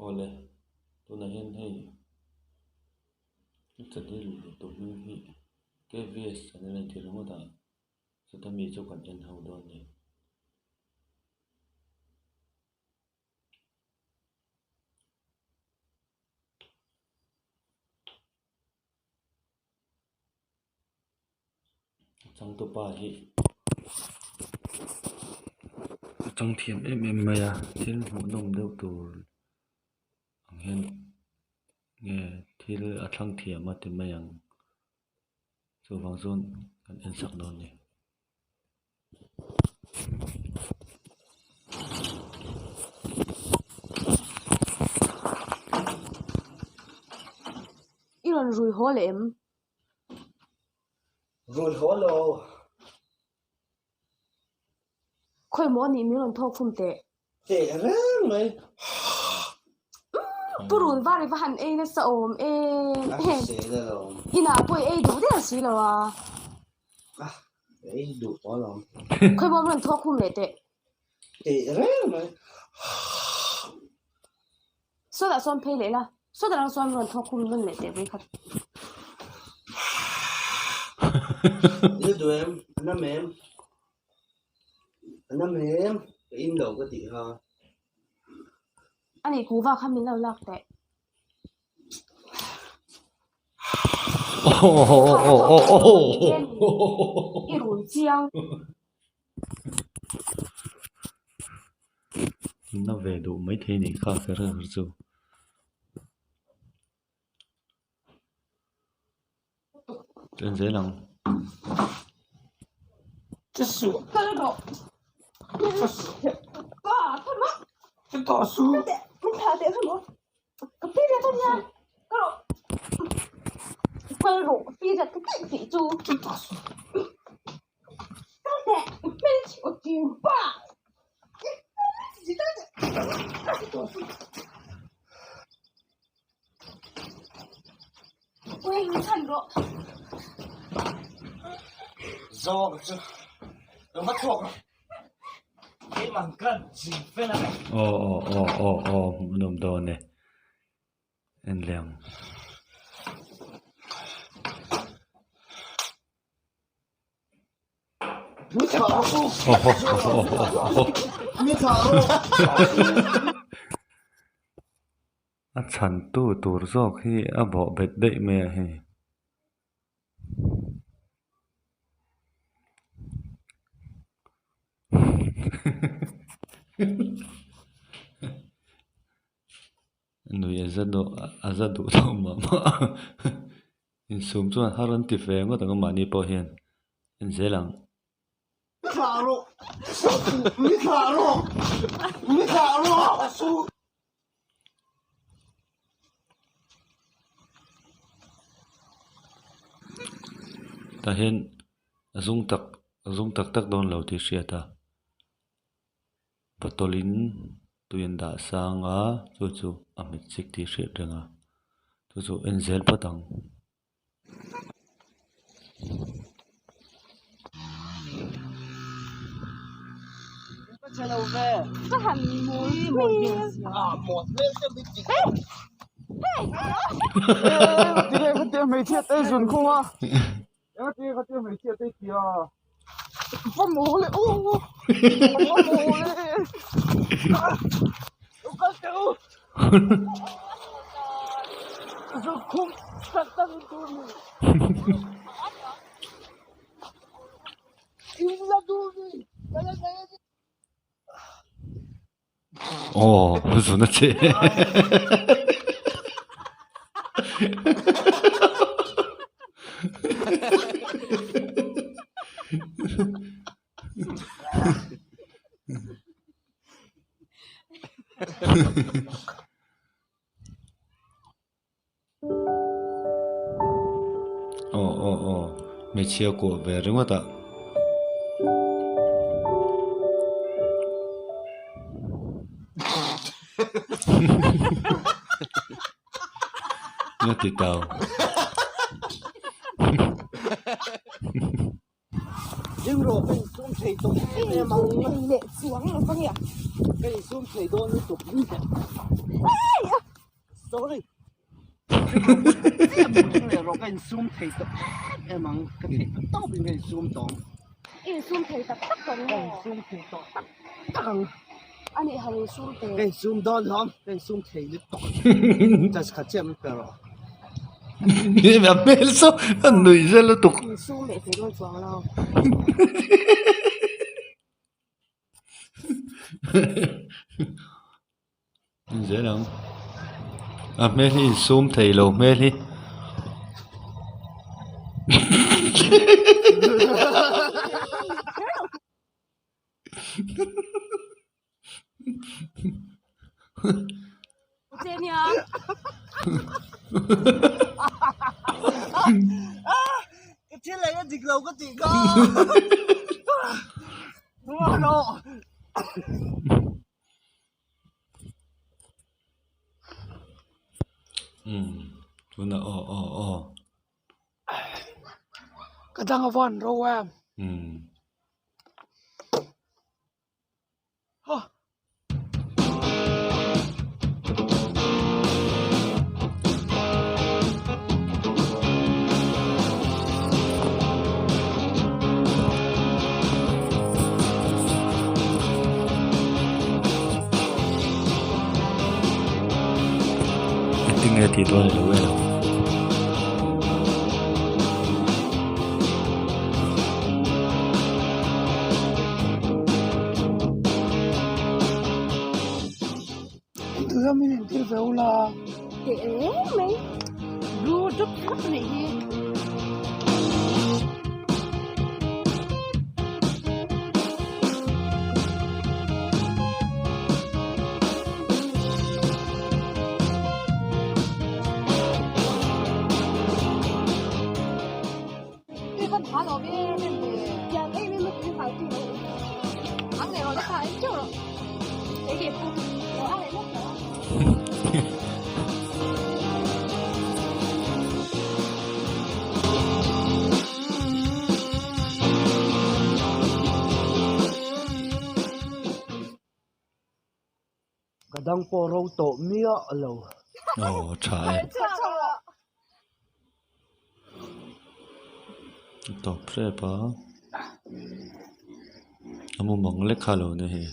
Awle tunah hian hei channel neihtu hming hi K_V_S channel a inti ringawt a chuta mi chu kan en ho dawn a ni. Changtupa hi a chang thiam em em mai a thil hmuhnawm deuh tur ang hian nge thil a thlang thiam a ti mai ang chuvang chuan kan en sak dawn a ni. I rawn rui haw leh em? Rui haw lo. Khawi maw anih min rawn thawk khum teh. Teh reng mai. Pu Run var i va han ei nasa awm em. A hrisel alawm. Inah pawh i ei duh der si lo a. A ei duh tawh alawm. Khawi maw min rawn thawk khum leh teh. Teh reng mai. Sawtah sawn phei leh la. Sawtah lang sawn rawn thawk khum nawn leh teh vawikhat. I duh em? A nam em? A nam em? Ka in lo ka tih kha. A nih kuhva kha min lo lak teh. I run chiang. Na ve duh maithei nih kha kher kher chu. En zel ang. Aw aw aw aw aw hmuhnawm dawn e en leh ang. A chhan tu tur zawk hi a bawh bet daih mai a hei. Nui a za duh a za duh tawh mah mah a insum chuan har an ti ve ngawt ang a mahni pawh hian en zel ang. Tah hian a zung tak a zung tak tak dawn lo tih hriat a bottle in tui an dah sang a chu chu a hmet chik tih hriat reng a chu chu en zel phawt ang. Aw zun a che Aw aw aw hmeichhia kuah ve ringawt ah. Nga ti tau. Ka insum thei dawn lutuk Sorry. Ka insum thei tak em em ang ka theih tak tawp in ka insum tawh ang. I insum thei tak tak tawh ang maw? Ka insum thei tawh tak tak ang. A nih han insum teh. Ka insum dawn hlawm, ka insum thei lutuk. Chance khat chiah min pe rawh. A hmel saw a nuih zel lutuk. Insum leh thei dawn chuang lo. Zel ang a hmel hi insum thei lo hmel hi. Ka thil leh a dik lo ka tih kha. Tunah aw aw aw. Ka dang a van ro em. Engtin nge tih dawn i lo en ang. Duham in entir ve ula. Teh reng mai. Blue dup thlap anih hi. Ka dang pawh ro tawh miah lo. Aw tha e. A tawp hrep a. A mumang lek kha lo ni hei.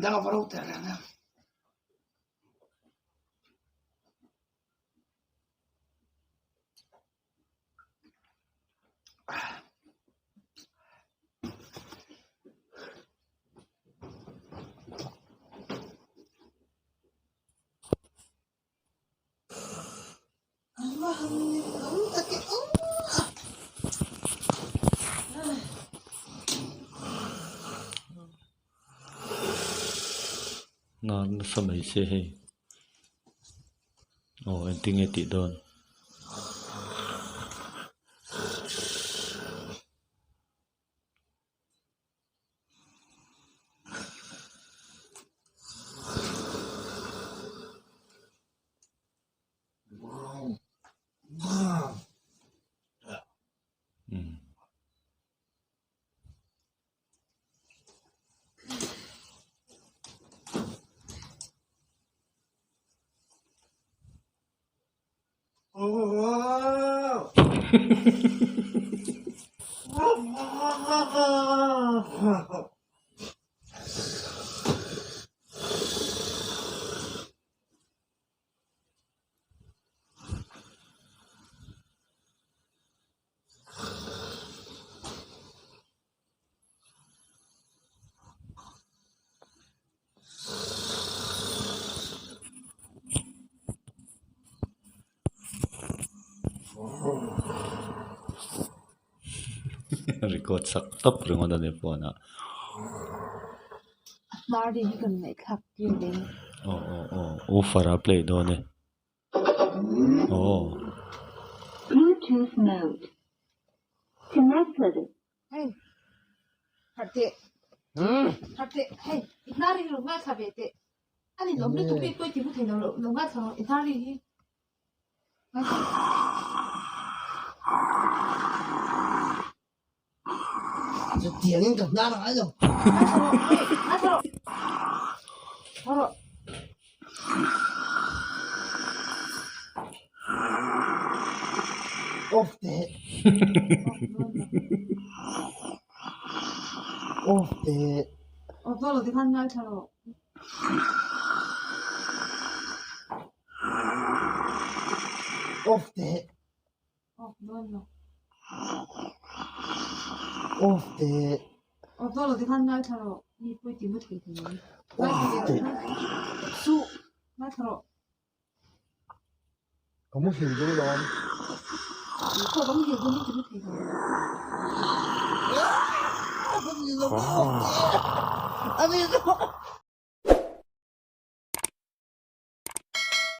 Dang a va ro teh reng em. Nan nasa mai se hei. Aw engtin nge tih dawn. Record sak tawp ringawt a ni phone ah. Aw aw aw woofer a play dawn e. Aw. Bluetooth mode connected. Hei harh teh harh teh hei i hnar hi lo ngaithla ve teh a ni lawm lutuk bik pawh i ti mu thei lo lo ngaithla rawh i hnar ri hi ngaithla. Chutiangin ka hnar ngai lo. Off teh. Off teh. Off teh. Off dawn lo. Off teh. Off dawn lo ti khan ngaithla rawh. Mi pawi ti mu thei thei mai. Off teh. Suh. Ngaithla rawh. Ka muhil dawn lawm. Khaw ka muhil dawn mi ti mu thei thei. Ani lo.